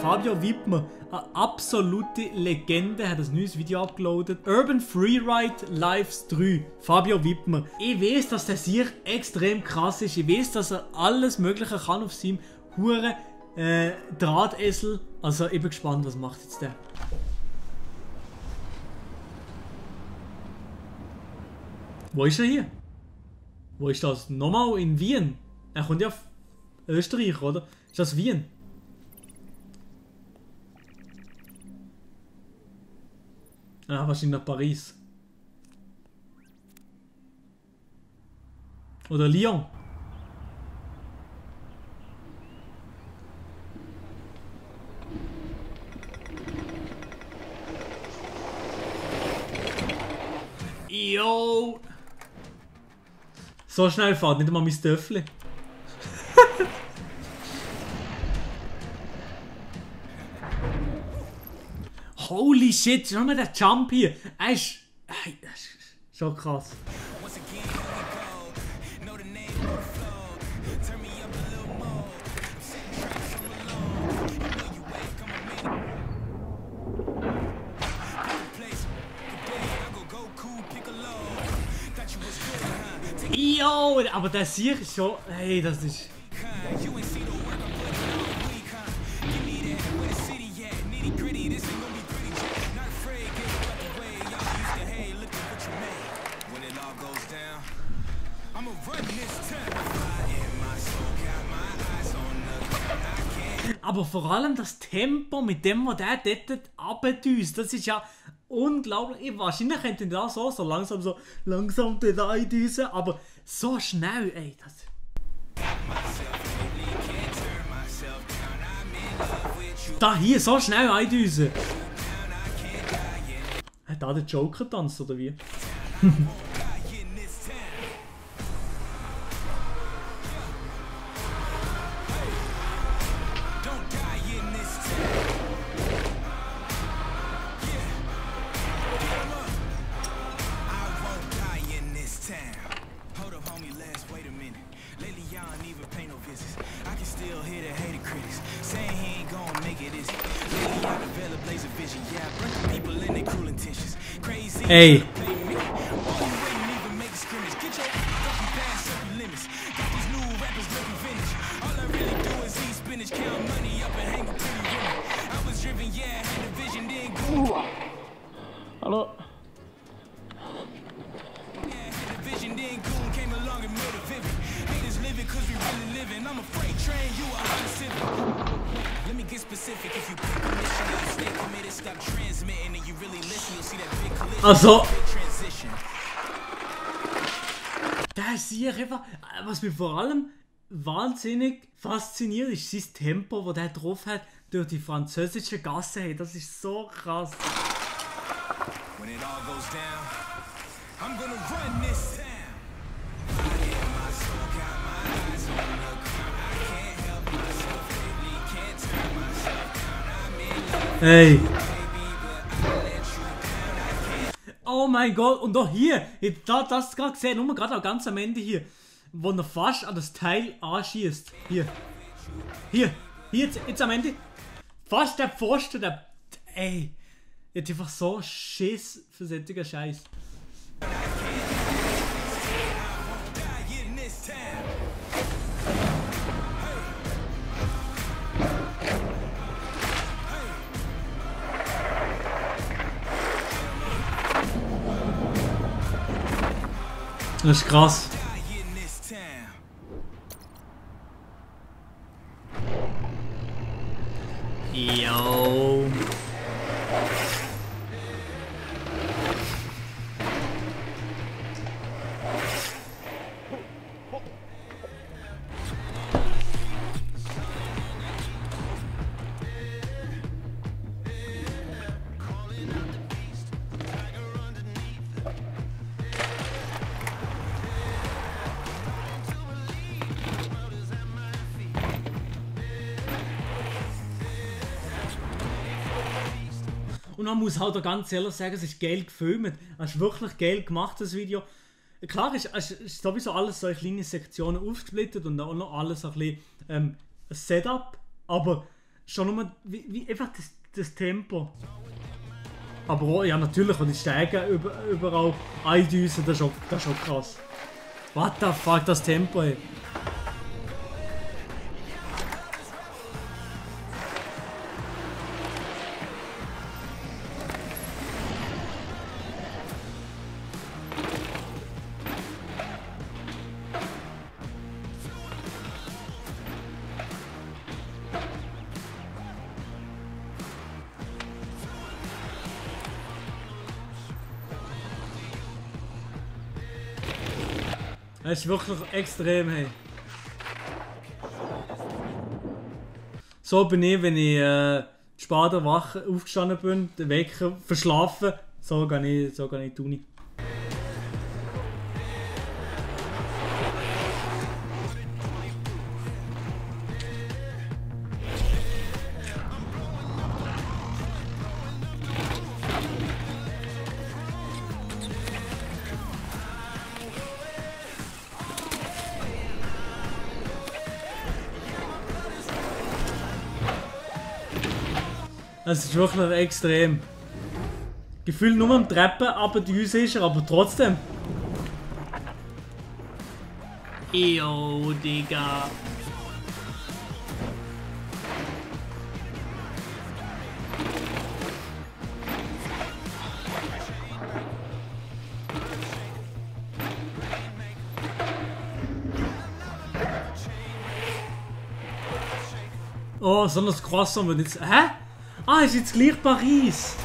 Fabio Wittmer, eine absolute Legende, hat ein neues Video abgeloadet. Urban Freeride Lives 3. Fabio Wittmer. Ich weiß, dass der Sieg extrem krass ist. Ich weiß, dass er alles Mögliche kann auf seinem Huren Drahtesel. Also ich bin gespannt, was macht jetzt der. Wo ist er hier? Wo ist das? Nochmal in Wien? Er kommt ja auf Österreich, oder? Ist das Wien? Ah, wahrscheinlich nach Paris. Oder Lyon. Yo! So schnell fährt nicht einmal mein Töffli. Holy shit, schau mal der Jump hier. Er ist schon krass. Yo, aber der sieht schon, hey, das ist... Aber vor allem das Tempo, mit dem man der dort abdüst, das ist ja unglaublich. Wahrscheinlich könnte ich das so langsam dort eindüsen, aber so schnell, ey, das... Da hier, so schnell eindüsen. Hat da der Joker getanzt, oder wie? Ey. Hallo. Also, der ist hier einfach, was mich vor allem wahnsinnig fasziniert, ist sein Tempo, das der drauf hat, durch die französische Gasse. Hey, das ist so krass. Hey. Oh mein Gott, und auch hier, das gerade gesehen, nur gerade am ganz am Ende hier, wo er fast an das Teil anschießt. Hier, jetzt am Ende. Fast der Pfosten, der. Ey. Jetzt einfach so Schiss für solchen Scheiß. Das ist krass. Yo. Und man muss halt auch ganz ehrlich sagen, es ist geil gefilmt. Es ist wirklich geil gemacht, das Video. Klar ist sowieso alles so in kleine Sektionen aufgesplittet und auch noch alles ein bisschen Setup. Aber Schon nur wie einfach das Tempo. Aber auch, ja natürlich, und die Steigen überall eindüsen, das ist schon krass. What the fuck, das Tempo, ey. Das ist wirklich extrem, hey. So bin ich, wenn ich später wach aufgestanden bin, den Wecker verschlafen, so gehe ich in die Uni. Das ist wirklich extrem. Gefühl nur am Treppen, aber die Düse ist er, aber trotzdem. Yo, Digga. Oh, so ein Croissant wird jetzt. Hä? Ah, ist jetzt gleich Paris.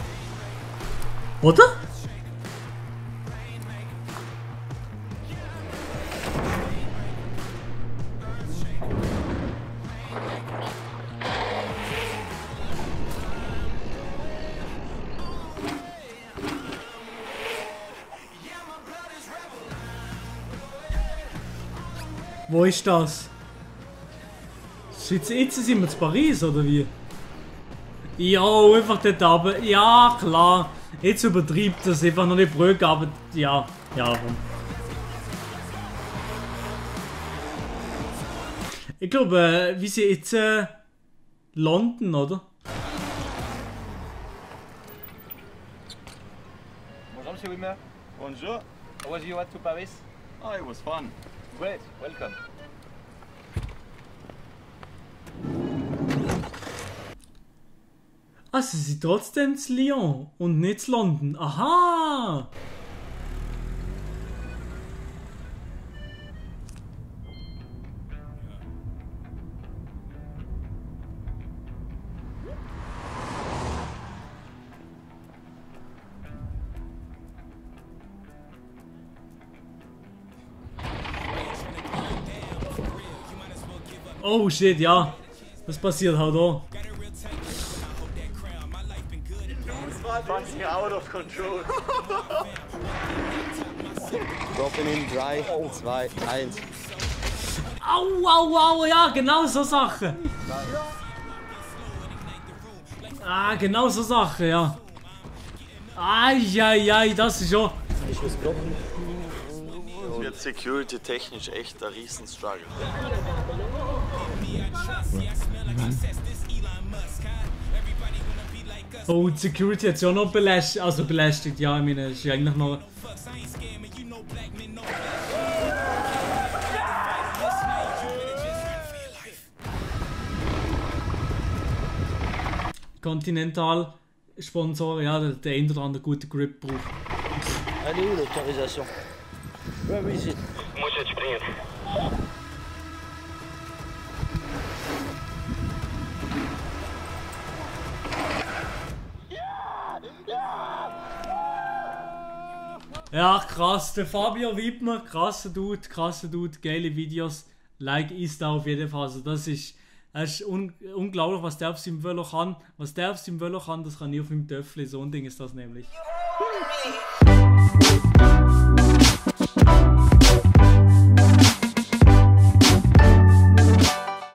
Oder? Wo ist das? Jetzt sind wir in Paris, oder wie? Ja, einfach dort runter. Ja, klar. Jetzt übertreibt das einfach noch nicht Brücke, aber ja. Ja. Ich glaube, wir sind jetzt London, oder? Bonjour, Monsieur Wimmer. Bonjour. How was your ride to Paris? Oh, it was fun. Great, welcome. Ah, sie sind trotzdem zu Lyon und nicht zu London. Aha! Oh shit, ja. Das passiert halt auch. Fucking out of control. Dropping in 3, 2, 1. Au, au, au, ja, genau so Sachen. Ah, genau so Sachen, ja. Ai, das ist schon. Das wird security-technisch echt ein Riesenstruggle. Oh, die Security hat sich auch noch belästigt, ja, ich meine, ist ja eigentlich noch... Continental Sponsor, ja, der ein oder andere gute Grip braucht. Elle est où l'autorisation? Where is it? Ja, krass, der Fabio Wittmer, krasser Dude, geile Videos. Like ist da auf jeden Fall. Also das ist unglaublich, was der auf seinem Velo kann. Was der auf seinem Velo kann, das kann ich auf dem Töffel. So ein Ding ist das nämlich.